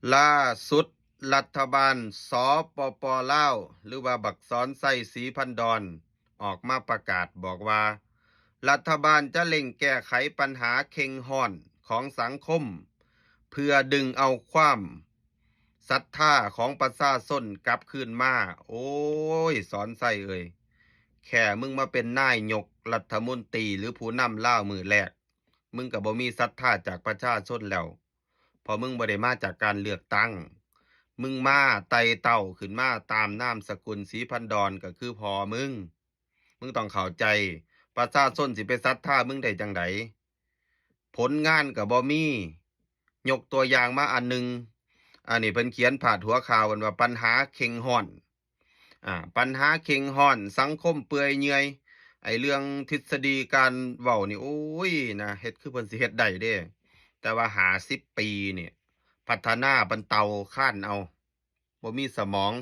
ຫຼ້າສຸດລັດຖະບານ ສປປ ລາວ ຫຼືວ່າບັກສອນໄຊ ສີພັນດອນ ອອກມາປະກາດບອກວ່າ ລັດຖະບານຈະເລັ່ງແກ້ໄຂບັນຫາເຄັ່ງຮ້ອນຂອງສັງຄົມ ເພື່ອດຶງເອົາຄວາມສັດທາຂອງປະຊາຊົນກັບຄືນມາ. ໂອ້ຍ ສອນໄຊເອີຍ ແຄ່ມຶງມາເປັນນາຍົກລັດຖະມົນຕີ ຫຼືຜູ້ນຳລາວມື້ແລກ ມຶງກໍບໍ່ມີສັດທາຈາກປະຊາຊົນແລ້ວ ເພາະມຶງບໍ່ໄດ້ມາຈາກການເລືອກຕັ້ງ ມຶງມາໄຕ່ເຕົ້າຂຶ້ນມາຕາມນາມສະກຸນສີພັນດອນ ກໍຄືພໍ່ມຶງ. ມຶງຕ້ອງເຂົ້າໃຈ ປະຊາຊົນຊິໄປສັດທາມຶງໄດ້ຈັ່ງໃດ? ຜົນງານກໍບໍ່ມີ. ຍົກຕົວຢ່າງມາອັນໜຶ່ງ ອັນນີ້ເພິ່ນຂຽນພາດຫົວຂ່າວເພິ່ນວ່າ ບັນຫາເຄັ່ງຮ້ອນ ອາ ບັນຫາເຄັ່ງຮ້ອນ ສັງຄົມເປື່ອຍເຫຍື່ອຍ. ໄອ້ເລື່ອງທິດສະດີການເວົ້ານີ້ ໂອ້ຍນະ ເຮັດຄືເພິ່ນຊິເຮັດໄດ້ເດ້ ແຕ່ວ່າຫ້າສິບປີນີ້ ພັດທະນາບັນເຕົາຄານເອົາ ບໍ່ມີສະໝອງ.